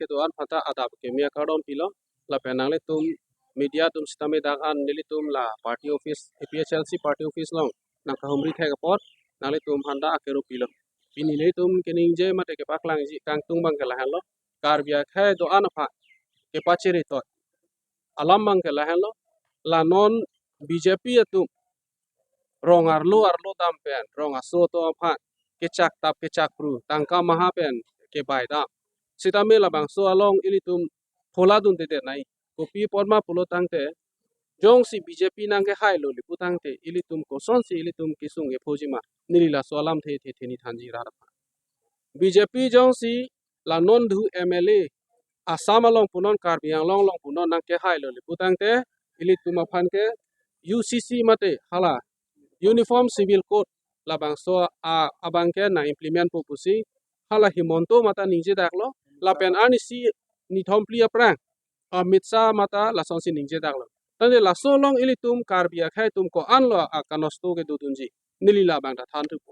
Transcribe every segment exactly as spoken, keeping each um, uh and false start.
kedo-an aphan ta adap keme akardom pilo. Lapen nanglitum media atum sitame dak an nelitum la party office, A P H L C party office along nangkahumri thek apot nanglitum aphan ta akero pilo. Pini nelitum keningje mate kepaklangji kangtung abang ke lahenlo. Karbi akhei do-an aphan kepachiri tot alam abang ke lahenlo. La non B J P atum rong arlo arlo dam pen rong aso atum aphan kechaktap kechakpru tangka maha pen kebai dam. Sitame labangso along ilitum phola dundedet nai. Kopi apot ma pulo tangte, jongsi B J P nangkehailo le pu tangte ilitum kosonsi ilitum kesung kephoji ma, neli laso alamthe the the ni thanji rat aphan. B J P jongsi la non dhu M L A Assam along punon, Karbi Anglong along punon nangkehailo le pu tangte ilitum aphan ke U C C mate hala Uniform Civil Code labangso a abang ke nang-implement po pusi hala Himanta mata ningjedaklo, lapen arnisi nithom phli aphrang Amit Shah mata lasonsi ningjedaklo. Tangte laso along ilitum Karbi akhei atum ko-anlo akanosto kedodunji, neli labang ta thanthupo.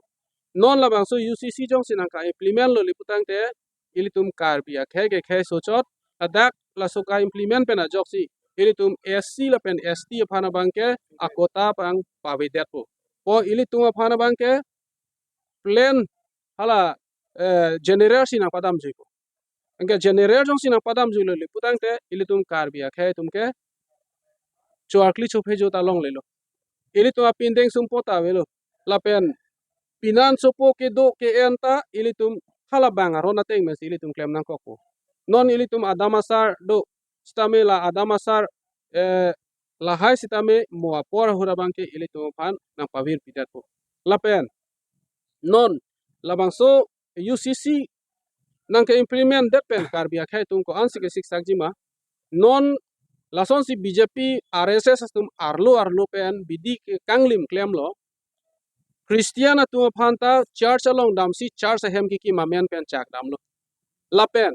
Non labangso U C C jongsi nangka-implement lo le pu tangte ilitum Karbi akhei kekhei sochot, ladak laso ka-implement pen ajoksi ilitum S C lapen S T aphan abang ke akota abang pavedetpo. Po ilitum aphan abang ke plain hala, eh, general si nangpadamjuipo. Anke general jongsi nangpadamjuilo le pu tangte ilitum Karbi akhei atum ke choarkli chophejo ta longlelo. Ilitum apindeng sumpot ta avelo. Lapen pinan sopo kedo ke-en ta ilitum halabang aron ateng pensi ilitum klem nangkokpo. Non ilitum adam asar do, sitame la adam asar, eh, lahai sitame mo apor ahut abang ke ilitum aphan nangpavir pidetpo. Lapen non labangso U C C nangke-implement det pen Karbi akhei atum ko-ansi kesiksakji ma. Non lasonsi B J P R S S atum arlo arlo pen bidi kanglim klemlo. Christian atum aphan ta church along damsi church ahem kekim amen pen chak damlo. Lapen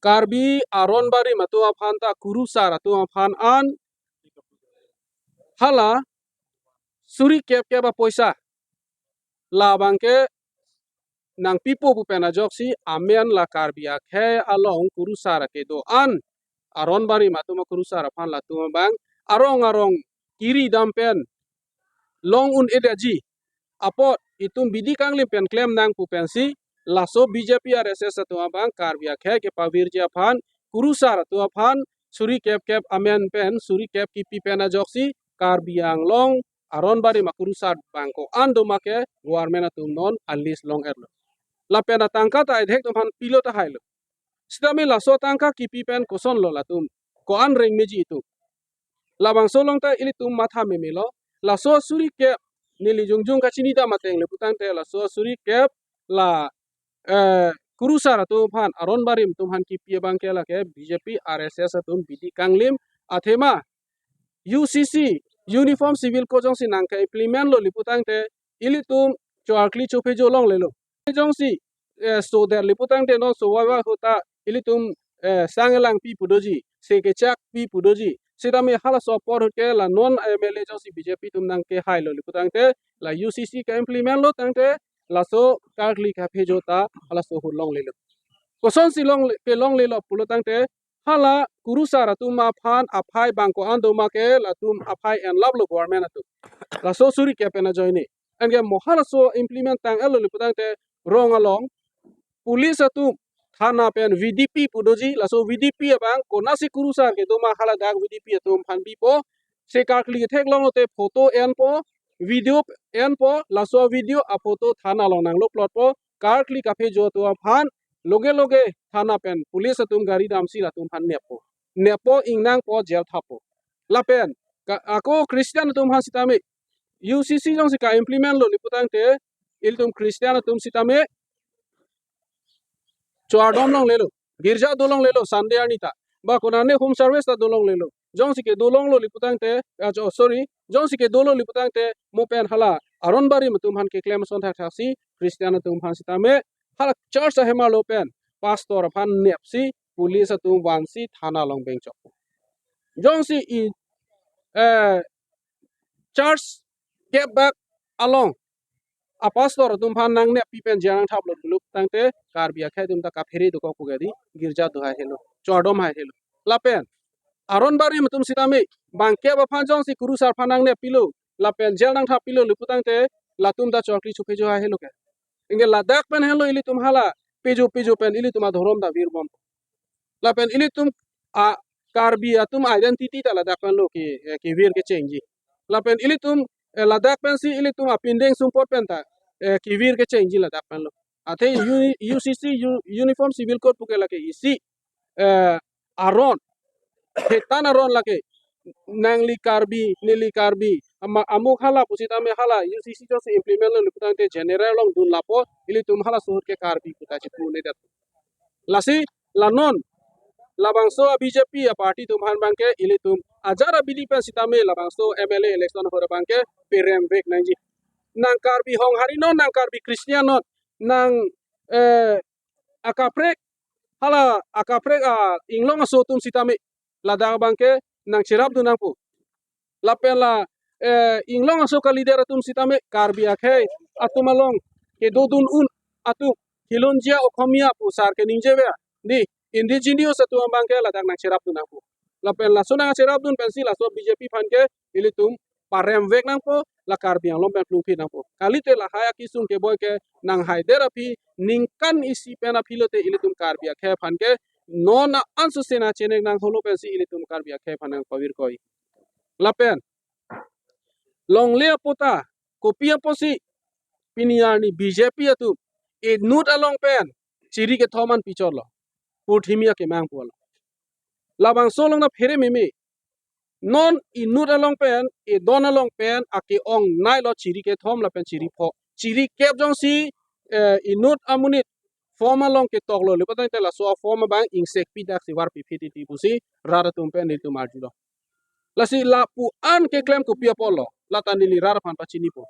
Karbi aron barim atum aphan ta kurusar atum aphan an hala suri kep kep apoisa labang ke nangpipo pu pen ajoksi amen la Karbi akhei along kurusar kedo-an aron barim atum akurusar aphan latum abang arong arong kiri dam pen long un-edetji apot itum bidi kanglim pen klem nang pu pensi laso B J P R S S atum abang Karbi akhei kepavirji aphan kurusar atum aphan suri kep kep amen pen suri kep kipi pen ajoksi Karbi Anglong aron barim akurusar abang ko-an do ma ke government atum non a-list long-etlo. Lapen atangka ta edhek atum aphan pilo tahailo. Sitame laso atangka kipi pen kosonlo latum ko-an rengmeji itum. Labangso along ta ilitum matha memelo. Laso suri kep neli jongjong kachini dam ateng le pu tangte laso suri kep la, eh, kurusar atum aphan aron barim atum aphan kipi abang ke lake B J P R S S atum bidi kanglim athema U C C Uniform Civil Code jongsi nangke-implement lo le pu tangte ilitum choarkli chophejo longlelo. Jongsi, eh, sodet le pu tangte non sowai wa ahut ta ilitum, eh, sang elang pi pu doji, se kechak pi pu doji. Sitame halaso apor ahut ke la non M L A jongsi B J P atum nangkehailo le pu tangte la U C C ke-implement lo tangte laso karkli kaphejo ta halaso ahut longlelo. Kosonsi long kelonglelo pulo tangte hala kurusar atum aphan aphai abang ko-an do ma ke latum aphai enlaplo government atum. Laso suri kep pen ajoine. Anke mo halaso implement tang-etlo le pu tangte rong along police atum thana pen V D P pu doji, laso V D P abang konasi kurusar kedo ma haladak V D P atum aphan bipo. Se karkli ketheklong lote photo enpo, video enpo, laso video aphoto thana along nanglo plotpo, karkli kaphejo atum aphan loge loge thana pen police atum gari damsi latum aphan neppo. Neppo, ingnangpo, jail thappo. Lapen ka, ako Christian atum aphan sitame U C C jongsi ka-implement lo le pu tangte ilitum Christian atum sitame choardom longlelo, girja do longlelo Sunday arni ta, ba konane home service ta do longlelo. Jongsi kedo longlo le pu tangte, ah, jo, sorry, jongsi kedo lo le pu tangte mo pen hala aron barim atum aphan keklem ason thakthaksi Christian atum aphan sitame hala church ahem arlo pen pastor aphan nepsi police atum vansi thana along bengchok. Jongsi i, eh, church kep bak along apastor atum aphan nangnep pi pen jail nangthaplo pulo putangte Karbi akhei atum ta kaphere dokok pu ke dei, girja do hai helo, chardom hai helo. Lapen aron barim atum sitame bangkep aphan jongsi kurusar aphan nangnep pilo lapen jail nangthap pilo le putangte latum ta chokri chuphe jo hai helo ke. Anke ladak pen helo ilitum hala pejo pejo pen ilitum adhorom ta virbom. Lapen ilitum a Karbi atum identity ta ladak pen lo ke, eh, kevir kechengji. Lapen ilitum, eh, ladak pensi ilitum apindeng sumpot pen ta, eh, kevir kechengji ladak pen lo. Athe U-, U C C, U-, Uniform Civil Code pu ke lake isi, eh, aron, hetan aron lake, nangli Karbi, neli Karbi, ama, amuk hala pusitame hala U C C jongsi implement lo le putangte general along dun lapo, ilitum halaso ahut ke Karbi pu ta chipu nedet. Lasi la non labangso a B J P a party atum aphan abangke ilitum ajat abidi pen sitame labangso M L A election ahut abangke perem vek nangji. Nang Karbi Honghari non, nang Karbi Christian non, nang, eh, akaprek, hala akaprek a Inglong aso atum sitame ladak abangke nangcherap dun nangpo. Lapen la, eh, Inglong aso ka leader atum sitame Karbi akhei atum along kedo dun un atum Khilonjia Okhomia pu sar ke ningje ave, dei, indigenous atum abangke ladak nangcherap dun nangpo. Lapen laso nangcherap dun pensi laso B J P aphan ke ilitum parem vek nangpo, la Karbi Anglong pen plungphit nangpo. Kalite lahai akesung keboi ke nanghaidet aphi, ningkan isi pen aphi lote ilitum Karbi akhei aphan ke non a-an susen achenek nang holo pensi ilitum Karbi akhei aphan nangpavirkoi. Lapen longle apot ta kopi apotsi pini arni B J P atum inut along pen chiri kethom an pichotlo. Purthimi akemang pulo. Labangso along ta phere meme. Non inut along pen, idon along pen ake-ong nailo chiri kethom lapen chiri pho. Chiri kep jongsi, eh, inut amonit form along ketoklo le putangte laso a form abang ingsekpi daksi varpi phit titi pusi rat atum pen nelitum arjulo. Lasi lapu an keklem kopi apotlo, la ta neli rat aphan pachinipo.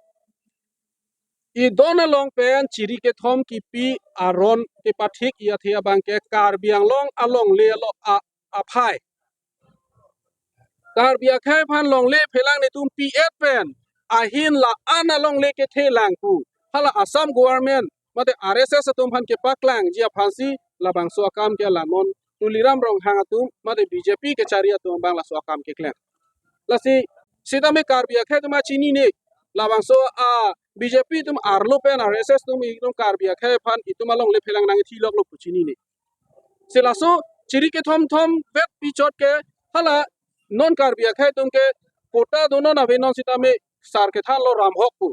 Idon along pen chiri kethom kipi aron kepathik i athe abangke Karbi Anglong alongle alo a-, aphai. Karbi akhei aphan longle phelang netum pi-et pen ahin la-an alongle kethe lang pu hala Assam government mate R S S atum aphan kepaklangji aphansi labangso akam ke la non Tuliram Ronghang atum mate B J P kechari atum abang laso akam keklem. Lasi sitame Karbi akhei atum achinine, labangso a B J P atum arlo pen R S S atum itum Karbi akhei aphan itum alongle phelang nangthiloklo pu chinine. Si laso chiri kethom thom vet pichot ke hala non Karbi akhei atum ke patta do non ave non sitame sar kethanlo ramhok pu.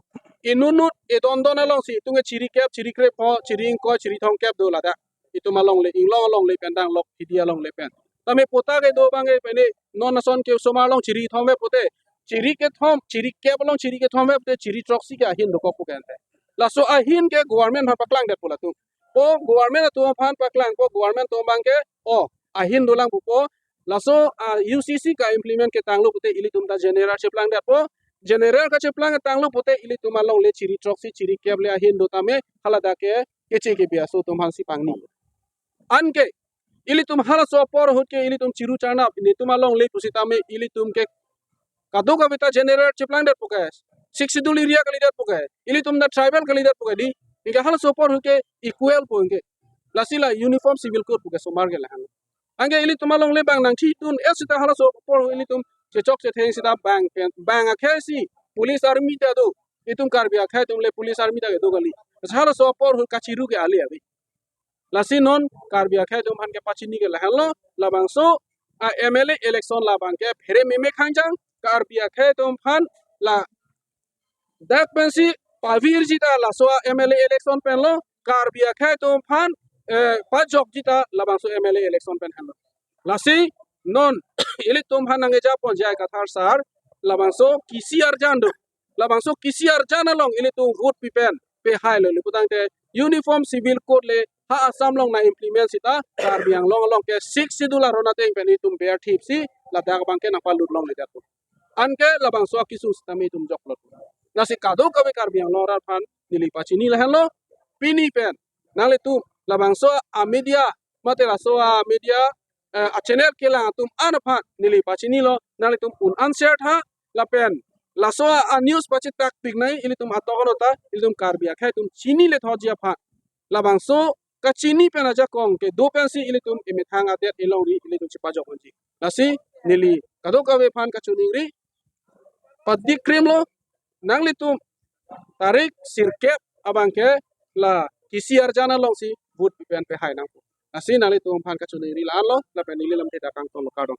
Inut inut idon don alongsi itum ke chiri kep, chiri krepho, chiri ingkoi, chiri thomkep do ladak. Itum alongle, Inglong alongle pen danglok, Hidi alongle pen. Tame patta kedo abang ke pene non ason ke osomar along chiri thom vet pute, chiri kethom, chiri kep along chiri kethom vet pute, chiri throksi ke ahin dokok pu ke ante. Laso ahin ke government aphan paklangdetpo latum. Po government atum aphan paklangpo, government atum abangke, o, ahin dolang pupo. Laso, ah, U C C ka implement ketanglo pute ilitum ta general cheplangdetpo. General kacheplang tanglo pute ilitum alongle chiri throksi chiri kep le ahin do tame haladak ke keche kebi aso atum aphansi pangni. Anke ilitum halaso apor ahut ke ilitum chiru charnap netum alongle pusitame ilitum ke kadokave ta general cheplangdetpo ke, Sixth Schedule area kalidetpo ke, ilitum ta tribal kalidetpo ke dei. Anke halaso apor ahut ke equal po anke. Lasi la Uniform Civil Code pu ke osomar ke lahan. Anke ilitum alongle bang nangthitun-et sita halaso apor ahut ilitum chechok chetheng sita bang pen, bang akhei si police army ta do. Itum Karbi akhei atum le police army ta kedo kali. Halaso apor ahut kachiru ke ale ave. Lasi non Karbi akhei atum aphan kepachini ke lahenlo, labangso a M L A election labang ke phere meme khangjang, Karbi akhei atum aphan ladak pensi pavirji ta laso a M L A election penlo, Karbi akhei atum aphan, eh, pajokji ta labangso M L A election pen henlo. Lasi non ilitum aphan nangkeja ponji Kathar sar, labangso kisi arjan do. Labangso kisi arjan along ilitum vote pi pen pehailo le putangte Uniform Civil Code le ha Assam along nang implement sita Karbi Anglong along ke Sixth Schedule aron ateng pen itum berthip si ladak abang ke nangpalut longledet. Anke labangso akesung sitame itum joklo. Lasi kadokave Karbi Anglong arat aphan neli pachini lahenlo, pini pen nanglitum labangso a media mate laso a media, eh, a channel kelang atum an aphan neli pachinilo, nanglitum un an share tha lapen Laso a, a news pachitak pik nai ilitum atokono ta ilitum Karbi akhei atum chini le thotji aphan. Labangso kachini pen ajakong kedo pensi ilitum emethang adet elongri ilitum chipajok ponji. Lasi neli kadokave aphan kachiningri, padik krim lo, nanglitum tarik sirkep abangke la kisi arjan alongsi vote pipen pehai nangpo. Lasi nanglitum aphan kachiningri la-an lo, lapen neli lamthe ta kangton lo, kardom.